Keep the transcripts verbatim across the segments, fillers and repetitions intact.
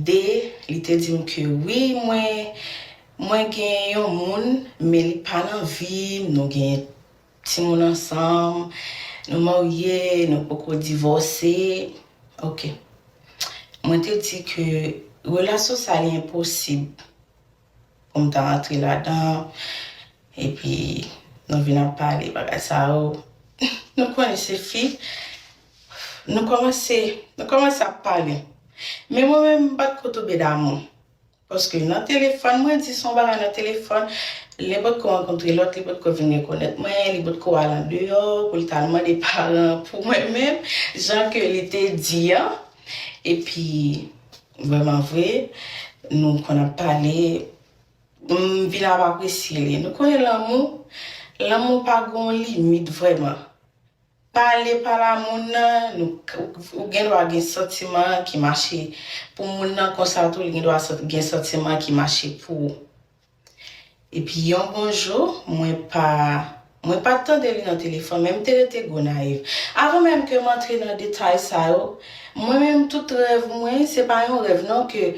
de, li te di m ke wi, mwen, mwen gen yon moun, men li pa nan vi m, nou gen timoun ansanm, nou marye, nou poko divòse. Ok. Mwen te di ke relasyon sa li enposib pou m ta antre ladan, epi nou vin ap pale bagay sa yo. Nou konnen se fi, nou kòmanse, nou kòmanse ap pale. Men mwen menm, m pa t ko tonbe damou. Paske nan telefòn, mwen di se yon bagay nan telefòn, li potko rankontre lòt, li potko vin rekonèt mwen, li potko al andeyò pou l t al mande paran pou mwen menm, jan ke li te di an. Epi, vrèman vre, nou konn ap pale, m vin ap apresye li. Nou konnen lanmou, lanmou pa gen yon limit vrèman. Pale, pale a moun nan, nou, ou gen dwa gen santiman ki mache pou moun nan, konsa tou, li gen dwa san-, gen santiman ki mache pou ou. Epi yon bon jou, mwen pa, mwen pa t tande li nan telefòn, men m te rete Gonayiv. Avan menm ke m antre nan detay sa yo, mwen menm tout rèv mwen, se pa yon rèv non ke,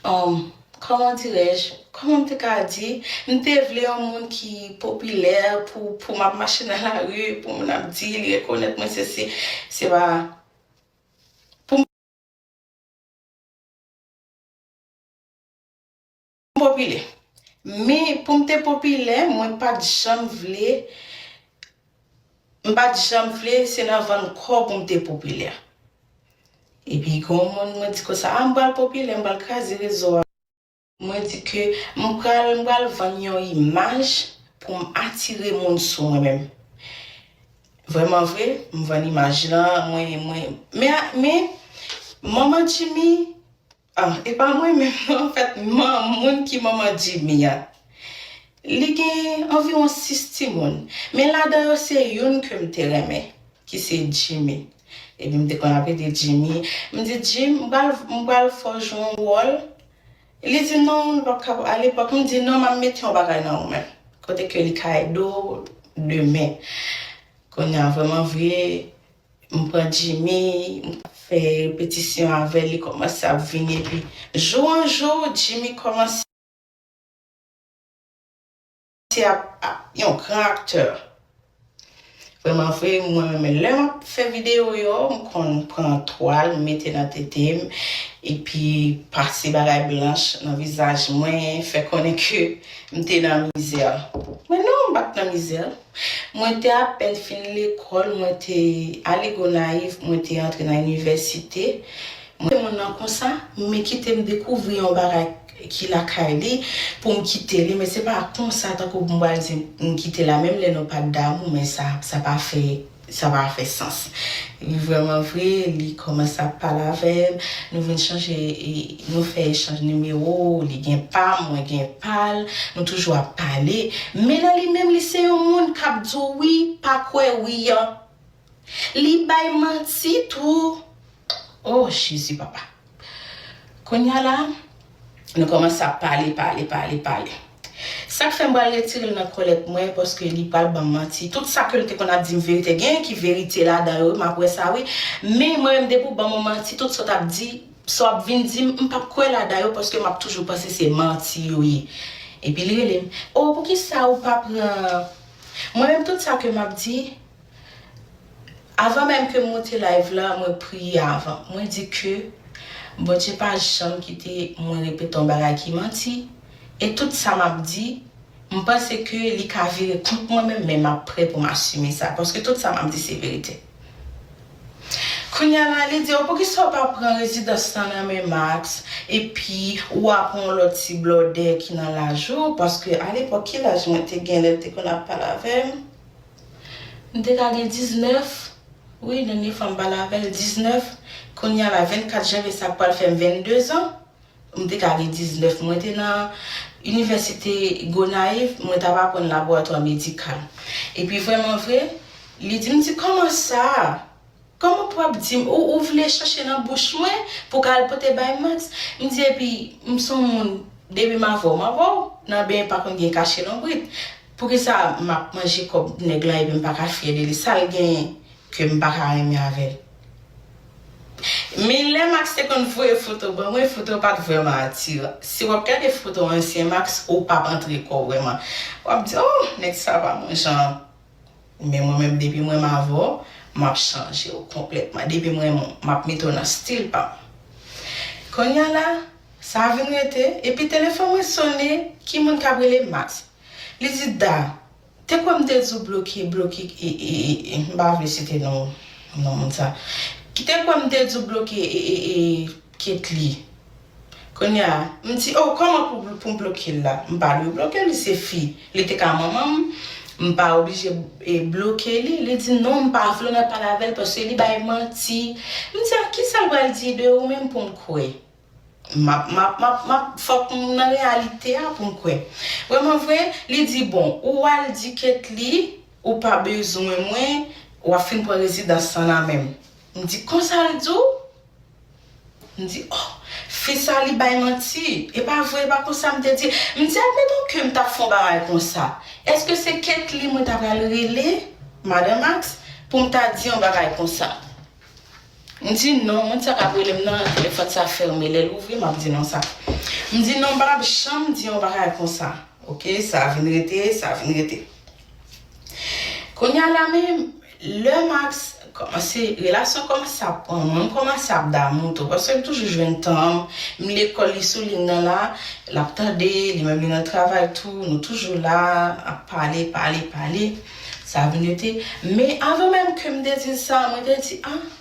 um, kòman dirèj, kòman m te ka di, m te vle yon moun ki popilè pou, pou m ap mache nan lari, pou moun ap di, li rekonèt mwen, se, se, se pa pou m popilè. Men pou m te popilè, mwen pa t janm vle, m pa t janm vle, se nan vann kò pou m te popilè. Epi gen yon moun mwen di konsa, a, m pral popilè, m pral kraze rezo a. Mwen di ke m pral, m pral vann yon imaj pou m atire moun sou mwen menm. Vrèman vre, m vann imaj lan, mwen, mwen, men, men, manman Jimmy, ah, e pa mwen menm non, anfèt, man, moun ki manman Jimmy a. Li gen anviwon sis timoun, men ladan yo se youn ke m te renmen, ki se Jimmy. Epi m te konn ap rele Jimmy. M di, Jim, m pral, m pral fè w jwe yon wòl. Li di, non, nou p ap kapab. Alepòk, m di, non, m ap mete yon bagay nan ou menm. Kote ke li ka ede w demen. Kounye a, vrèman vre, m pran Jimmy, m fè repetisyon avè l, li kòmanse ap vini, epi jou an jou, Jimmy kòmanse ap, ap yon gran aktè. Vrèman vre, mwen menm, lè m ap fè videyo yo, m konn pran twal, m mete nan tete m, epi pase bagay blanch nan vizaj mwen, fè konnen ke m te nan mizè. Men non, m pa t nan mizè. Mwen te apèn fin lekòl, mwen te ale Gonayiv, mwen te antre nan inivèsite. Mwen te moun nan konsa, men kite m dekouvri yon bagay ki lakay li, pou m kite li, men se pa konsa tankou pou m pral di m kite la, menm lè nou pa t damou, men sa, sa pa fè, sa pa fè sans. Epi vrèman vre, li kòmanse ap pale avè m, nou vin chanje, e, nou fè echanj nimewo, li gen pa m, mwen gen pa l, nou toujou ap pale. Men nan li menm, li se yon moun k ap di w wi, pa kwè wi an. Li bay manti tou. Oh, Jezi, papa. Kounye a la, nou kòmanse ap pale, pale, pale, pale. Sa k fè m pral retire l nan kòlèt mwen, paske li pral ban m manti. Tout sa ke l te konn ap di m verite, gen ki verite ladan yo, m ap wè sa, wi. Men mwen menm, depi w ban m yon manti, tout sa w t ap di, sa w ap vin di m, m p ap kwè ladan yo, paske m ap toujou panse se manti yo ye. Epi li rele m, o, poukisa ou pa pran. Mwen menm, tout sa ke m ap di, avan menm ke m moute live la, mwen priye avan. Mwen di ke Bondye pa janm kite mwen repete yon bagay ki manti. E tout sa m ap di, m panse ke li ka vire kont mwen menm, men m ap prè pou m asime sa. Paske tout sa m ap di, se verite. Kounye a la, li di, o, poukisa w pa pran rezidans lan nan men Max, epi w a pran yon lòt ti blòdè ki nan laj ou, paske alepòk, ki laj mwen te gen lè l te konn ap pale avè m? M te ka gen diznèf. Wi, dènye fwa m pale avè l, diznèf. Kounye a la, vennkat janvye, sa k pral fè m venndezan. M te ka gen diznèf. Mwen te nan inivèsite Gonayiv, mwen t ap aprann laboratwa medikal. Epi vrèman vre, li di m, di, kòman sa? Kòman pou w ap di m, ou, ou vle chache nan bouch mwen pou w ka al pote bay Max? M di, epi, m se yon moun, depi m avè w, m avè w, nan benyen pa konn gen kache lonbrit. Poukisa m ap manje kòb nèg la epi m pa ka fyè de li? Sa l genyen ke m pa ka renmen avè l? Men lè Max te konn voye foto ban mwen, foto pa t vrèman atiran. Si w ap gade foto ansyen Max, ou p ap antre kò w vrèman. W ap di, oh, nèg sa pa mwen jan. Men mwen menm, depi mwen m avè w, m ap chanje w konplètman. Depi mwen m ap mete w nan stil pa m. Kounye a la, sa vin rete, epi telefòn mwen sonnen, ki moun k ap rele? Max. Li di, Da, te kwè m te di w bloke, bloke, e, e, e, e, m pa vle site non, non moun sa. Ki te kwè m te di w bloke, e, e, e, Ketly. Kounye a, m di, oh, kòman pou, pou m bloke l la? M pa dwe bloke l, li se fi. Li te ka manman m, m pa oblije, e, bloke li. Li di, non, m pa vle w nan pale avè l paske li bay manti. M di, a kisa l pral di de ou menm pou m kwè? M ap, m ap, m ap, m ap, fòk m nan reyalite a pou m kwè. Vrèman vre, li di, bon, ou al di Ketly, ou pa bezwen mwen, w ap fin pran rezidans lan nan men m. M di, konsa l di w? M di, oh, fi sa li bay manti. E pa vre, e pa konsa m te di. M di, admeton ke m t ap fè yon bagay konsa. Èske se Ketly mwen ta pral rele, Madan Max, pou m ta di yon bagay konsa? M di non, moun sa k ap rele m nan, telefòn sa fèmen, lè l ouvri, m ap di non sa. M di non, m pa t ap janm di yon bagay konsa. Oke, sa vin rete, sa vin rete. Kounye a la menm, lè Max kòmanse, relasyon kòmanse ap pran, mwen m kòmanse ap damou tou, paske m toujou jwenn tan m, m lekòl, li sou liy nan la, l ap tande, li menm li nan travay tou, nou toujou la, ap pale, pale, pale. Sa vin rete. Men avan menm ke m te di l sa, mwen te di, ah,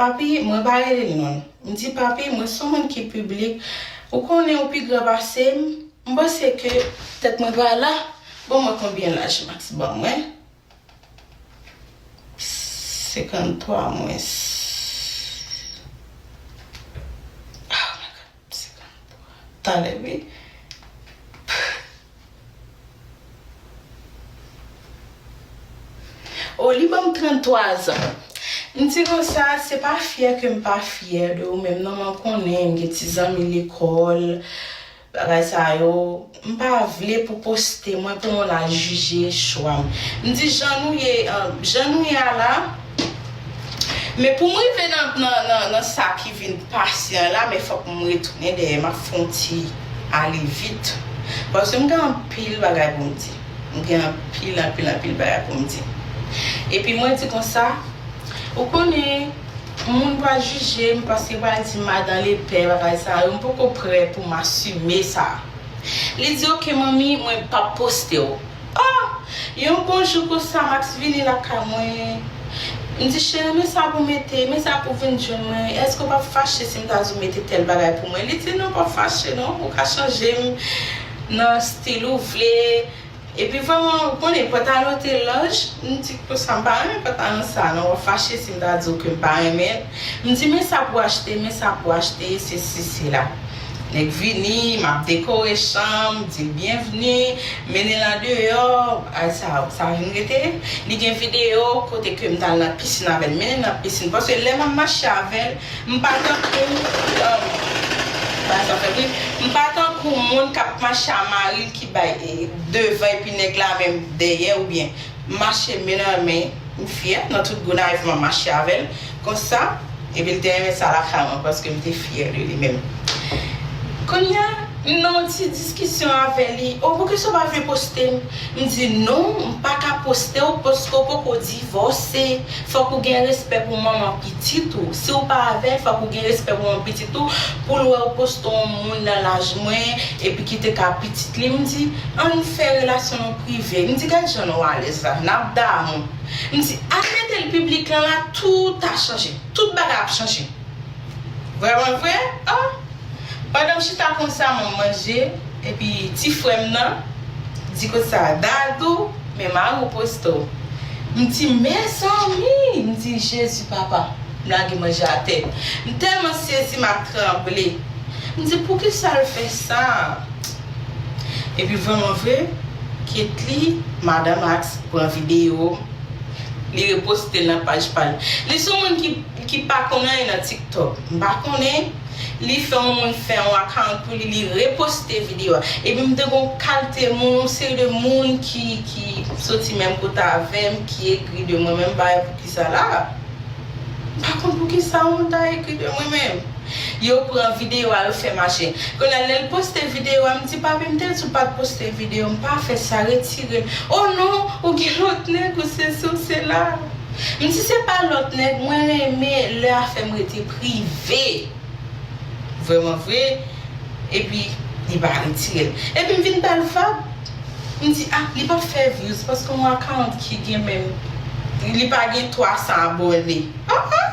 Papi, mwen pa rele l non. M di, Papi, mwen se yon moun ki piblik. Ou konnen ou pi gran pase m. M panse ke petèt mwen pa la. Bon, mwen konbyen laj Max ban mwen? Senkanntwa mwens. Oh my God, senkanntwa. Talè, wi. O, li ban m tranntwa zan. M di konsa, se pa fyè ke m pa fyè de ou menm non, men w konnen, m gen ti zanmi lekòl, bagay sa yo. M pa vle pou poste mwen, pou moun al jije chwa m. M di jan nou ye, eh, jan nou ye a la, men pou m rive nan, nan, nan, nan sa ki vin pase an la, men fòk m retounen dèyè, m ap fè yon ti ale vit. Paske m gen anpil bagay pou m di. M gen anpil, anpil, anpil bagay pou m di. Epi mwen di konsa, ou konnen, moun pral jije m, paske pral di madan lepè, bagay sa yo, m poko prè pou m asime sa. Li di, oke manmi, mwen p ap poste w. Oh! Yon bon jou konsa, Max vini lakay mwen. M di, cheri, men sa pou mete, men sa pou vin jwenn mwen. Èske w p ap fache si m ta di w mete tèl bagay pou mwen? Li di, non, w p ap fache non, ou ka chanje m nan stil ou vle. Epi vrèman, ou konnen, pantalon te laj, m di konsa, m pa renmen pantalon sa non, w ap fache si m ta di w ke m pa renmen l. M di, men sa pou achte, men sa pou achte, sesi, sela. Nèg vini, m ap dekore chanm, di l byenvni, mennen l andeyò, ay sa, sa vin rete. Li gen videyo kote ke m t al nan pisin avè l, mennen l nan pisin. Paske lè m ap mache avè l, m pa tankou, um, pa sa fè bri, m pa tankou moun k ap mache a mari l ki bay, e, devan epi nèg la menm dèyè oubyen mache men nan men, m fyè, nan tout Gonayiv m ap mache avè l, konsa, epi l te renmen sa lakay mwen, paske m te fyè de li menm. Kounye a, m nan yon ti diskisyon avè li, o, poukisa w pa vle poste m? M di, non, m pa ka poste w, paske w poko divòse, fòk ou gen respè pou manman pitit ou, si w pa avè l, fòk ou gen respè pou manman pitit ou, pou l wè w poste yon moun nan laj mwen, epi ki te ka pitit li, m di, ann fè relasyon nou prive. M di, gad jan nou alèz la, n ap damou. M di, al mete l piblik lan la, tout a chanje. Tout bagay ap chanje. Vrèman vre? Ah! Pandan m chita konsa, m ap manje, epi ti frè m nan di konsa, Dadou, men mari w poste w. M di, mezanmi! M di, Jezi, papa! M lage manje atè. M tèlman sezi, m ap tranble. M di, poukisa l fè sa? Epi vrèman vre, Ketly, madan Max, pran videyo, li reposte l nan paj pa l. Li se yon moun ki, ki pa konn anyen nan TikTok. M pa konnen, li fè yon moun fè yon account pou li, li reposte videyo a. Epi m te gon kalte moun, yon seri de moun ki, ki soti menm kote avè m, ki ekri de mwen, menm bagay poukisa la. M pa konn poukisa yon moun ta ekri de mwen menm. Yo pran videyo a, yo fè mache. Kounye a, lè l poste videyo a, m di, "Papi, m te di w pa t poste videyo, m pa fè sa, retire l." "O non, ou gen lòt nèg, ou sesi, ou sela." M di, "Se pa lòt nèg, mwen renmen lè afè m rete prive." Vrèman vre, epi li pa retire l. Epi m vin ba l vag, m di, "Ah, li p ap fè views, paske yon account ki gen menm, li pa gen twa san abòne." Ah, ah!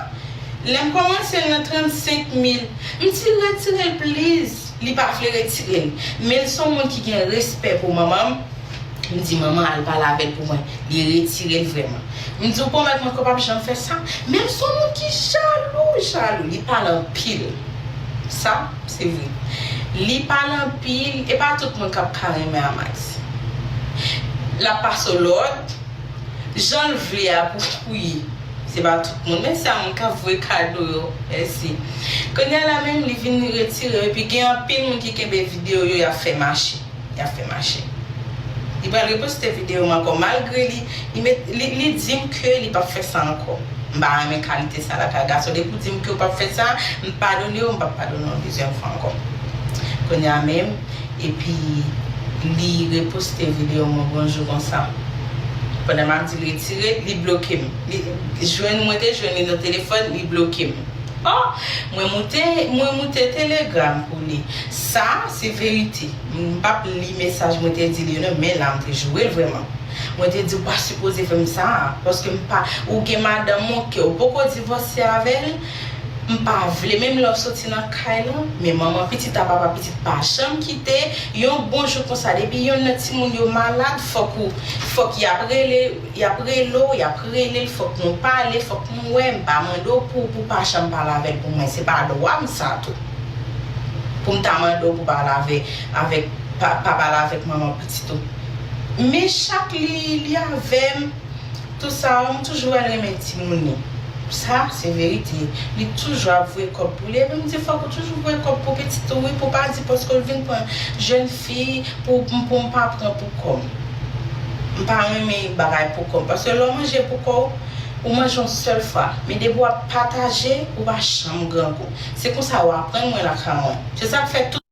Lè m kòmanse l nan trannsenk mil, m di, "Retire l, please." Li pa vle retire l. Men l se yon moun ki gen respè pou manman m. M di, "Manman, al pale avè l pou mwen." Li retire l vrèman. M di, "Ou pwomèt mwen ke w p ap janm fè sa?" Men l se yon moun ki jalou, jalou. Li pale anpil. Sa, se vre. Li pale anpil. E pa tout moun k ap ka renmen Amax. L ap pase w lòd. Jan l vle a pou, pou ye. Se pa tout moun. Mèsi a moun k ap voye kado yo. Mèsi. Kounye a la menm, li vin retire yo. Epi gen anpil moun ki kenbe videyo yo, y ap fè mache. Y ap fè mache. Li pral reposte videyo m ankò, malgre li, li, met, li, li di m ke li p ap fè sa ankò. M pa renmen kalite sa lakay gason. Depi w di m ke w p ap fè sa, m padone w, m p ap padone w yon dezyèm fwa ankò. Kounye a menm, epi li reposte videyo mwen bonjou konsa. Pandan m ap di l retire, li bloke m. Li jwenn, mwen te jwenn li nan telefòn, li bloke m. Oh, mwen moute, mwen moute Telegram pou li. Sa, se verite. M p ap li mesaj mwen te di li yo non, men la m te joure l vrèman. Mwen te di, "Ou pa sipoze fè m sa, paske m pa, ou gen madanm ou ke ou poko divòse avè l, m pa vle, menm lè w soti nan kay lan, men manman pitit a, papa pitit pa janm kite, yon bon jou konsa, depi yonn nan timoun yo malad, fòk ou, fòk y ap rele, y ap rele w, y ap rele l, fòk nou pale, fòk nou wè, m pa mande w pou, pou pa janm pale avè l pou mwen, se pa dwa m sa tou. Pou m ta mande w pou pale avè, avèk, pa, pa pale avèk manman pitit ou." Men chak li, li avè m, tou sa, m toujou wè l renmen timoun li. Sa, se verite. Li toujou ap voye kòb pou li. Epi m di, "Fòk ou toujou voye kòb pou pitit ou, wi, pou pa di paske l vin pran jèn fi pou, pou m pa pran pou kò m." M pa renmen bagay pou kò m. Paske lè w manje pou kò w, ou manje yon sèl fwa. Men depi w ap pataje, ou pa janm grangou. Se konsa yo aprann mwen lakay mwen. Se sa k fè tout